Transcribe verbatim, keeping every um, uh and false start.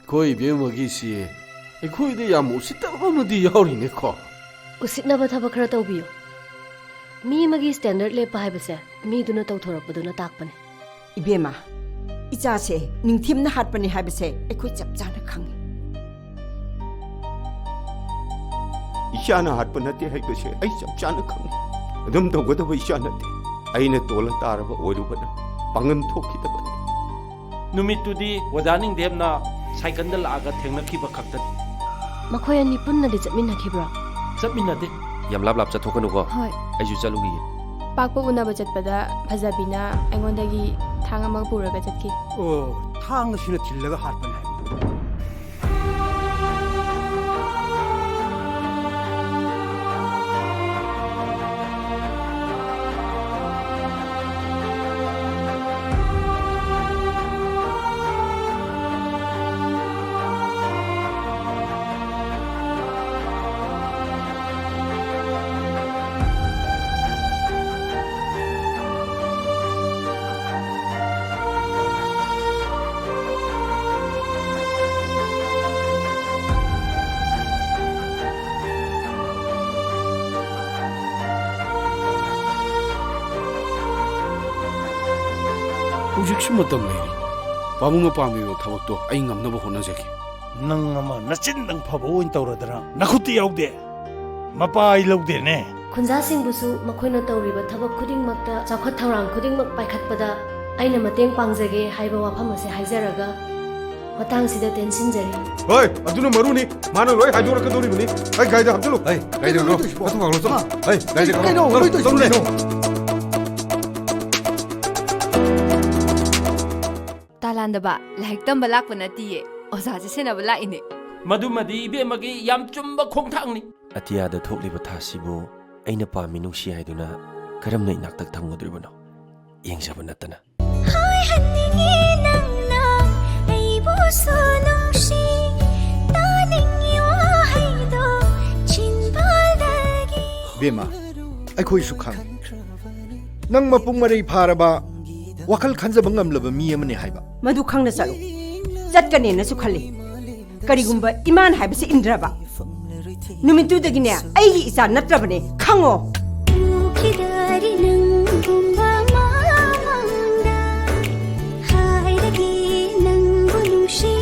ꯑꯩꯈꯣꯏ ꯏꯕꯦꯝꯃꯒꯤꯁꯤ ꯑꯩꯈꯣꯏꯗ ꯌꯥꯝ ꯎꯁꯤꯠꯇꯕ ꯑꯃꯗꯤ ꯌꯥꯎꯔꯤꯅꯦꯀꯣ꯫ ꯎꯁꯤꯠꯅꯕ ꯊꯕꯛ ꯈꯔ ꯇꯧꯕꯤꯌꯨ꯫ ꯃꯤ ꯑꯃꯒꯤ ꯁ꯭ꯇꯦꯟꯗꯔꯗ ꯂꯦꯞꯄ ꯍꯥꯏꯕꯁꯦ ꯃꯤꯗꯨꯅ ꯇꯧꯊꯣꯔꯛꯄꯗꯨꯅ ꯇꯥꯛꯄꯅꯦ꯫ ꯏꯕꯦꯝꯃ, ꯏꯆꯥꯁꯦ ꯅꯤꯡꯊꯤꯝꯅ ꯍꯥꯠꯄꯅꯤ ꯍꯥꯏꯕꯁꯦ ꯑꯩꯈꯣꯏ ꯆꯞ ꯆꯥꯅ ꯈꯪꯉꯤ꯫ ꯏꯆꯥꯅ ꯍꯥꯠꯄ ꯅꯠꯇꯦ ꯍꯥꯏꯕꯁꯦ ꯑꯩ ꯆꯞ ꯆꯥꯅ ꯈꯪꯉꯤ꯫ ꯑꯗꯨꯝ ꯇꯧꯒꯗꯕ ꯏꯆꯥ ꯅꯠꯇꯦ꯫ ꯑꯩꯅ ꯇꯣꯜꯂ ꯇꯥꯔꯕ ꯑꯣꯏꯔꯨꯕꯅ ꯄꯥꯡꯒꯟ ꯊꯣꯛꯈꯤꯗꯕꯅꯤ꯫ ꯅꯨꯃꯤꯠꯇꯨꯗꯤ ꯑꯣꯖꯥ ꯅꯤꯡꯊꯦꯝꯅ ꯁꯥꯏꯀꯜꯗ ꯂꯥꯛꯑꯒ ꯊꯦꯡꯅꯈꯤꯕ ꯈꯛꯇꯅꯤ꯫ ꯃꯈꯣꯏ ꯑꯅꯤ ꯄꯨꯟꯅꯗꯤ ꯆꯠꯃꯤꯟꯅꯈꯤꯕ꯭ꯔꯣ? ꯆꯠꯃꯤꯟꯅꯗꯦ꯫ ꯌꯥꯝ ꯂꯥꯞ ꯂꯥꯞ ꯆꯠꯊꯣꯛꯀꯅꯨꯀꯣ꯫ ꯍꯣꯏ꯫ ꯑꯩꯁꯨ ꯆꯠꯂꯨꯈꯤꯒꯦ꯫ ꯄꯥꯛꯄ ꯎꯅꯕ ꯆꯠꯄꯗ ꯐꯖꯕꯤꯅ ꯑꯩꯉꯣꯟꯗꯒꯤ ꯊꯥꯡ ꯑꯃ ꯄꯨꯔꯒ ꯆꯠꯈꯤ꯫ ꯑꯣ, ꯊꯥꯡ ꯑꯁꯤꯅ ꯊꯤꯜꯂꯒ ꯍꯥꯠꯄꯅꯦ ꯍꯥꯏꯕ꯫ ꯍꯧꯖꯤꯛꯁꯨ ꯃꯇꯝ ꯂꯩꯔꯤ꯫ ꯄꯥꯕꯨꯡꯅ ꯄꯥꯝꯃꯤꯕ ꯊꯕꯛꯇꯣ ꯑꯩ ꯉꯝꯅꯕ ꯍꯣꯠꯅꯖꯒꯦ꯫ ꯅꯪ ꯑꯃ ꯅꯆꯤꯟꯗꯪ ꯐꯕ ꯑꯣꯏꯅ ꯇꯧꯔꯗꯅ ꯅꯈꯨꯠꯇ ꯌꯥꯎꯗꯦ꯫ ꯃꯄꯥ ꯑꯩ ꯂꯧꯗꯦꯅꯦ꯫ ꯈꯨꯟꯖꯥꯁꯤꯡꯕꯨꯁꯨ ꯃꯈꯣꯏꯅ ꯇꯧꯔꯤꯕ ꯊꯕꯛ ꯈꯨꯗꯤꯡꯃꯛꯇ ꯆꯥꯎꯈꯠ ꯊꯧꯔꯥꯡ ꯈꯨꯗꯤꯡꯃꯛ ꯄꯥꯏꯈꯠꯄꯗ ꯑꯩꯅ ꯃꯇꯦꯡ ꯄꯥꯡꯖꯒꯦ ꯍꯥꯏꯕ ꯋꯥꯐꯝ ꯑꯁꯤ ꯍꯥꯏꯖꯔꯒ ꯃꯇꯥꯡꯁꯤꯗ ꯇꯦꯟꯁꯤꯟꯖꯔꯤ꯫ ꯍꯣꯏ, ꯑꯗꯨꯅ ꯃꯔꯨꯅꯤ꯫ ꯃꯥꯅ ꯂꯣꯏ ꯍꯥꯏꯗꯣꯔꯛꯀꯗꯧꯔꯤꯕꯅꯤ꯫ ꯑꯩ ꯒꯥꯔꯤꯗ ꯍꯥꯞꯆꯜꯂꯨ꯫ ꯑꯩ ꯒꯥꯔꯤꯗ ꯀꯩꯅꯣ ꯍꯥꯞꯆꯜꯂꯨ꯫ ꯇꯧꯔꯤꯁꯤꯕꯣ? ꯑꯩ ꯒꯥꯔꯤꯗ ꯀꯩꯅꯣ? ꯀꯩꯅꯣ? ꯀꯩꯅꯣ? ꯀꯩꯅꯣ? ꯀꯩꯅꯣ? ꯇꯥꯂꯥꯟꯗꯕ, ꯂꯥꯏꯔꯤꯛ ꯇꯝꯕ ꯂꯥꯛꯄ ꯅꯠꯇꯤꯌꯦ, ꯑꯣꯖꯥꯁꯦ ꯁꯦꯟꯅꯕ ꯂꯥꯛꯏꯅꯦ꯫ ꯃꯗꯨꯃꯗꯤ ꯏꯕꯦꯝꯃꯒꯤ ꯌꯥꯝ ꯆꯨꯝꯕ ꯈꯣꯡꯊꯥꯡꯅꯤ꯫ ꯑꯇꯤꯌꯥꯗ ꯊꯣꯛꯂꯤꯕ ꯊꯥꯁꯤꯕꯨ ꯑꯩꯅ ꯄꯥꯝꯃꯤ ꯅꯨꯡꯁꯤ ꯍꯥꯏꯗꯨꯅ ꯀꯔꯝꯅ ꯏꯅꯥꯛꯇ ꯊꯝꯒꯗꯧꯔꯤꯕꯅꯣ? ꯌꯦꯡꯖꯕ ꯅꯠꯇꯅ꯫ ꯍꯥꯏꯍꯟꯅꯤꯡꯉꯤ ꯅꯪꯅ ꯑꯩꯕꯨꯁꯨ ꯅꯨꯡꯁꯤ, ꯇꯥꯅꯤꯡꯉꯤ ꯋꯥꯍꯩꯗꯣ ꯆꯤꯟꯕꯥꯜꯗꯒꯤ꯫ ꯕꯦꯝꯃ, ꯑꯩꯈꯣꯏꯁꯨ ꯈꯪ꯫ ꯅꯪ ꯃꯄꯨꯡ ꯃꯔꯩ ꯐꯥꯔꯕ, ꯋꯥꯈꯜ ꯈꯟꯖꯕ ꯉꯝꯂꯕ ꯃꯤ ꯑꯃꯅꯤ ꯍꯥꯏꯕ꯫ ꯃꯗꯨ ꯈꯪꯅ ꯆꯠꯂꯨ꯫ ꯇꯠꯀꯅꯦꯅꯁꯨ ꯈꯜꯂꯤ꯫ ꯀꯔꯤꯒꯨꯝꯕ ꯏꯃꯥꯅ ꯍꯥꯏꯕꯁꯤ ꯏꯟꯗ꯭ꯔꯕ, ꯅꯨꯃꯤꯠꯇꯨꯗꯒꯤꯅꯦ ꯑꯩꯒꯤ ꯏꯆꯥ ꯅꯠꯇ꯭ꯔꯕꯅꯦ, ꯈꯪꯉꯣ꯫ ꯎꯈꯤꯗꯔꯤ ꯅꯪꯒꯨꯝꯕ ꯃꯃꯥꯡꯗ, ꯍꯥꯏꯔꯒꯦ ꯅꯪꯕꯨ ꯅꯨꯡꯁꯤ